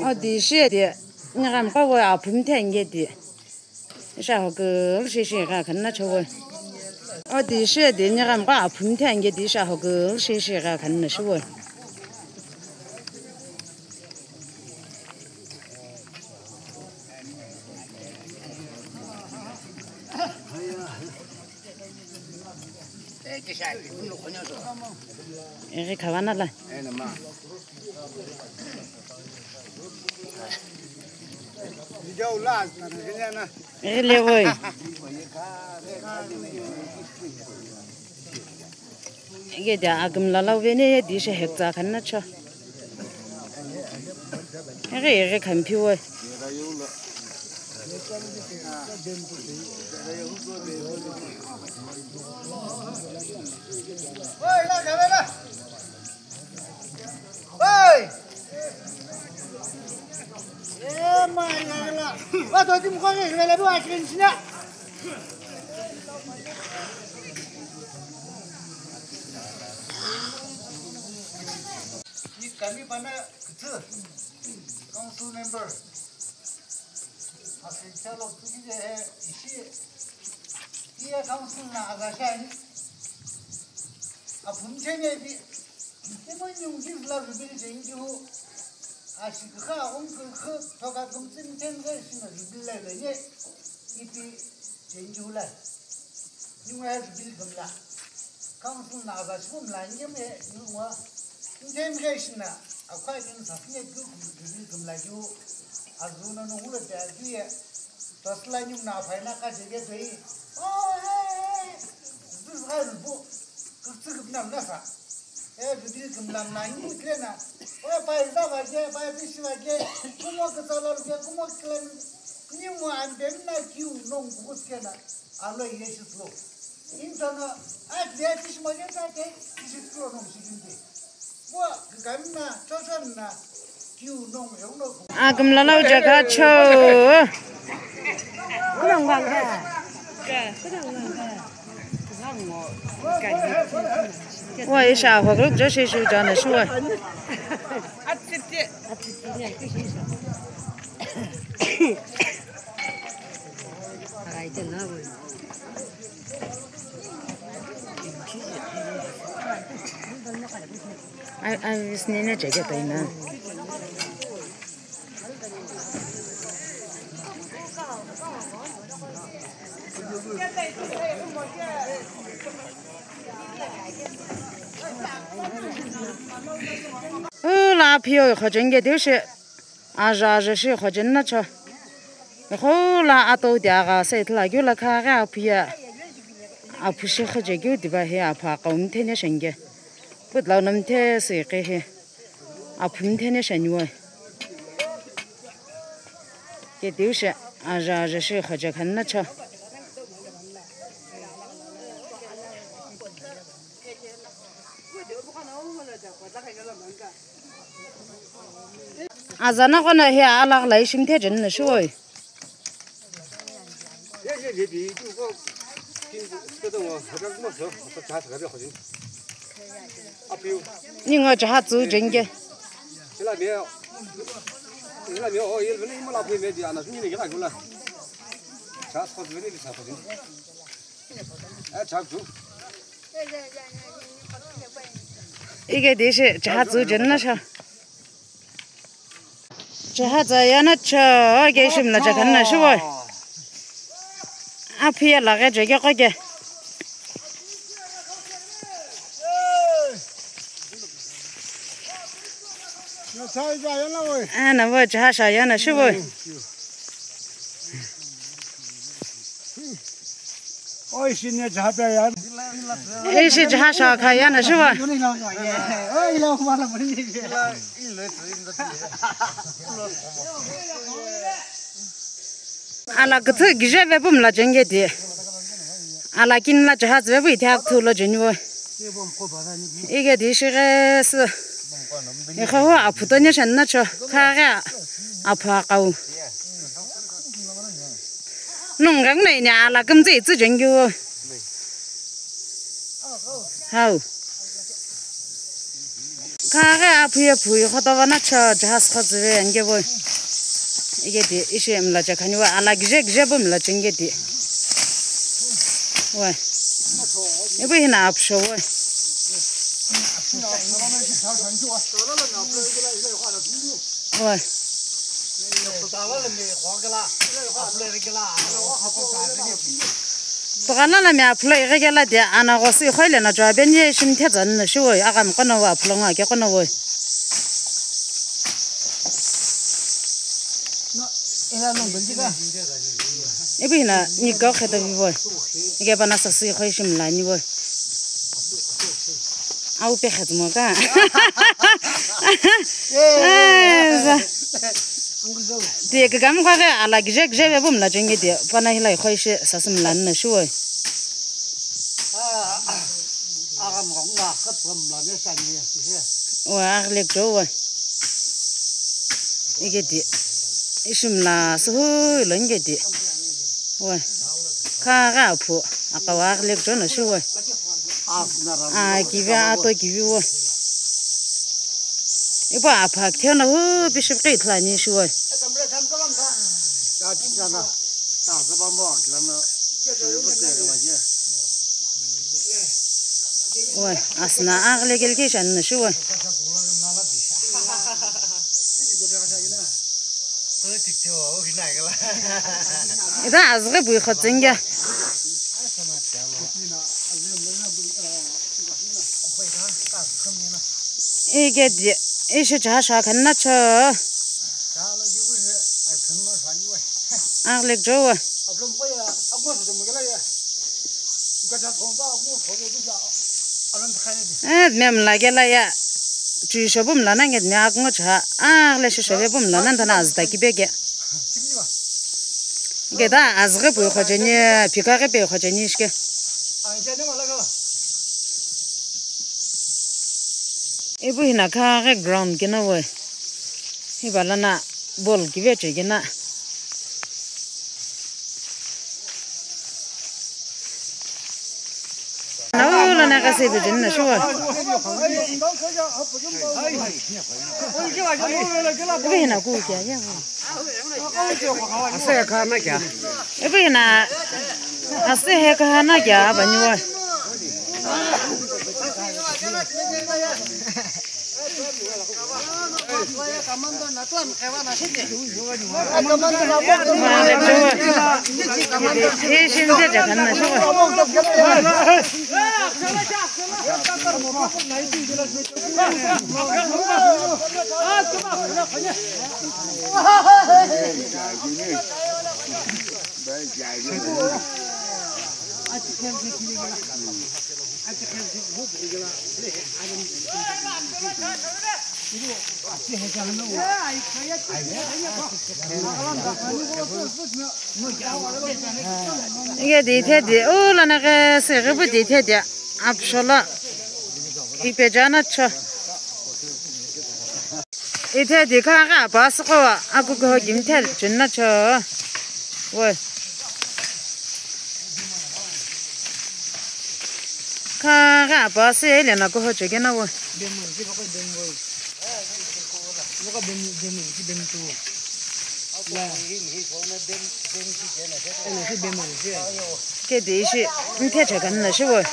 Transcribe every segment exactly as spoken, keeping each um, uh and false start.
Odi shi di, nighamgha wo aphu mthe ange di. Isha hokul shi shi gha khanna chowo. Odi shi di, nighamgha aphu mthe ange di, isha hokul shi shi gha khanna shiwo. Eri khawana la. Eri le woi. Ege de agümla lau vene ye di she hekta khanna cho. Ege ege khampi wo. Oi, la, la, la, la. Oi! Eh, ma, la, la, la. Wa to tim ko ke la bu a krin sina. Ni kami bana kutu. Council member. Asin chalo kutu je he ishi. Iya council na aga shani. Apun chene bi. Imo nyung jizla rebuild jengiu, ashikha aghungu kükhu thoka kümtsü mithemghe shina rebuild lelo ye, ipi jengiu la. Nyungwe rebuild kümla. Council na aza shimla nyeme nyungwa mithemghe shina, akwa kini sasine kyu rebuild kümla yu. Azu no nungulo te azu ye. Tosla nyung na phaina ka jege toi. Oh, hey, hey. Zuzgha rubu. Küktsü küpnam nasa. E, bibili kümlam na ngi krena. O, pai za va ge, pai bishi va ge. Kumo kıtsa la ge, kumo klan. Ni mo an ben na kiu nong kukus kena. Alo ye shi slow. Intono, at le bishi ma ge ta ke, bishi slow nong shi gimbe. Agümla lau jagha cho. Wa isha hoglu jo shi shu jana shu wa. Ai, ai, visnene cheke taina. Ula phiyo khochenge diu shi. Aja aja shi khojenna cho. Ikho la ato de aga se ithulu keu la kha ghi aphu ye. Aphu shi khoje keu diba hi aphu aqhau mthene shenge. Putlau no mthe si ghi hi. Aphu mthene sheni wo. Ke diu shi aja aja shi khoje khanna cho. Azana qo na hi alagh la ishi mthe jeni na shiwoi. Ningu jaha tsu jenge. Ike dishi jaha tsu jenna sha. Jaha tsa yana cha ke shim la jakan na shiwa. Aphi ya la ge jege ko ke. Ana wa jaha sha yana shiwa. Oi, shi ne jaha pe ya. Ei, shi jaha sha kha ya na shiwa. Ala kuthu gije ve pum la jenge di. Ala kin la jaha ve bu ithak thu lo jeni wo. Ike di shi ge su. Ikho aphu to ne shan na cho. Kha ge aphu aqhau. Nung gang nei ni ala kümtsü itsü jengyu. Hau. Khaghi aphu ye phu ikhoto vana cho jahas khotsüve ange voi. Igeti ishi mlache khani voi, ala kije kije pu mlache ingeti. Voi. Ipu hina aphu sho voi. Voi. Tughala la mi aphulo ighi kela de ana ghosi ikhoile na chua beni ye shimthe tsanu na shiwoi, aghamgha no aphulo ngo ake qono woi. Ipu hina ni kau kheta vivoi. Ike pana sasi ikhoi shimla ni woi. Au pe khat mo ka. Eh, za. Ti ke kam kha ke ala kije kije ve bum la chenge ti. Pana hila khoi she sasum lan na shuoi. Wa aglek jo wa. Ike ti. Ishim la suhu lo nge ti. Wa. Kha ga phu. Aka wa aglek jo na shuoi. A kivi ato kivi wo. Ipu apha kithena hu bishop qi ithulu ani shuoi. Oi, asna aghile gele ke shani na shuoi. Ida azghi bui khotsinga. Ike di, ishi cha sha khanna cho. Aglek jo wa. Eh, mem la gela ya. Chui shobum la na nget me ak ngo cha. Agle shi shobe bum la na dana azda ki bege. Geda azghi pui khojeni, phika ghi pui khojeni ishke. Ipu hina kha ghi ground kina we. Hiba lana ball kive che kina. Nau lana ka se bejeni na shuwa. Ibe hina ku kya ya. Ase he kahana kya? Ibe hina ase he kahana kya bani wa? Ike di the di, u lana ke se ke bu di the di, apshola. Ipe jana cho. Ithe di kha gha pa sü qo wa, aku ko gim thel chun na cho. Woi. Kha gha pa sü ele na ko ho chege na woi. Ke de shi, nthe che kan na shi woi.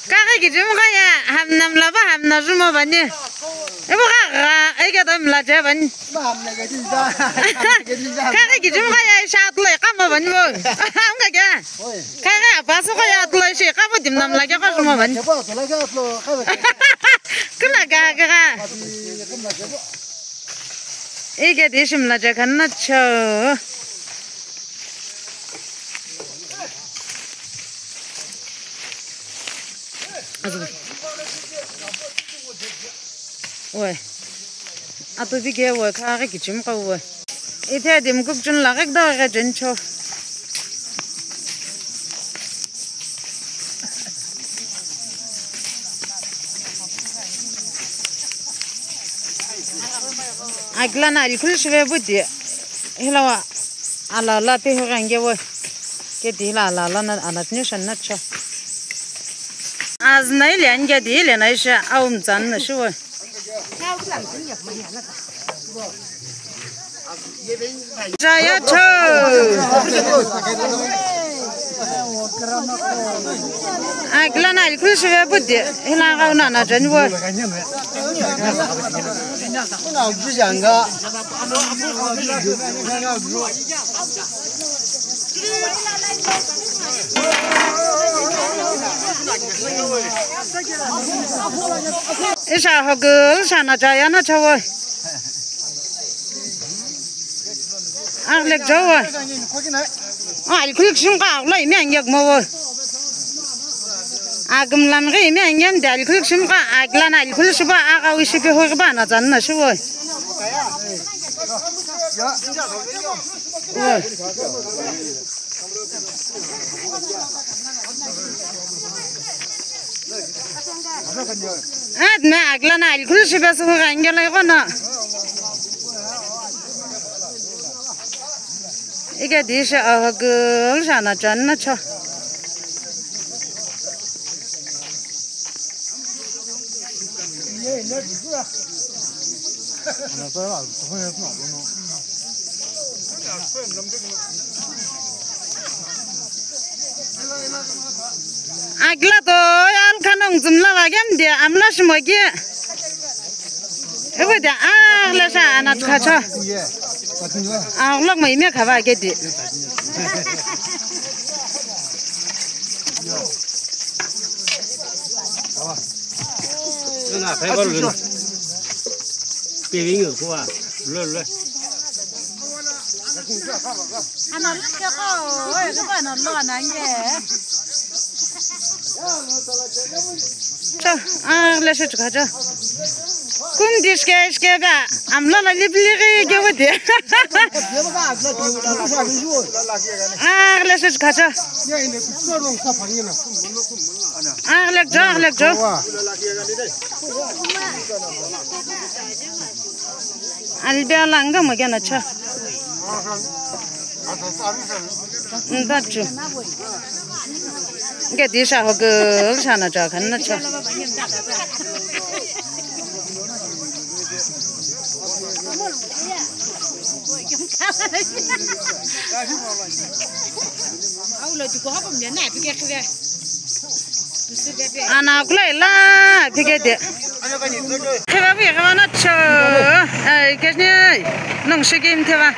Kaghi kichimi kha ye hamna mla pa hamna jumo pani. Ipu kha gha, ike to mla che pani. Kaghi kichimi kha ye sha atlo iqa mo pani mo. Amka kya? Kaghi apasu kha ye atlo ishi iqa mo dimna mla kya kha jumo pani. Kula kaghi kha. Ike di shimla che khan na cho. Oi. Atu bige oi, kha ghi kichimi kha oi. Ithe dim kup chun la ghi do ghi chen cho. Akila na alikhulu shive puti. Hilawa ala ala pe hu gange wo. Ke ti hila ala ala na ala tni shan na cha. Azna ile ange di ile na isha au mtsan na shiwo. Jaya cho. Akila na alikhulu shive puti. Hila gau na na jani wo. Isha hogul shana jaya na chawo. Aglek jawa. Alikhulu kishim kha agla imi angyek mawo. Agum lam ghi imi angyem de alikhulu kishim kha agla na alikhulu shiba aga wishi pe hoi ba na zan na shiwo. Adna akila na alikhulu shibe su gha ingela ikono. Ike di shi ahagul shana chan na cho. Akila to yal khanong zumla wa gem de amla shimo gi. Ewe de agla sha anat khacha. Aglok mai me khava ke di. Ana leke ko, oe, ko ana lo ana nge. Cho, ah, le shu chuka cho. Kum di shke, shke ba, amla la lip liri ke wadi. Ah, le shu chuka cho. Ah, le jo, ah, le jo. Albi ala nga mo gana cha. Nda chu. Nge di sha ho gul sha na cha khan na cha. Ana kula ila pike de. Kheva bi kheva na cho. Ai, kene nong shikim theva.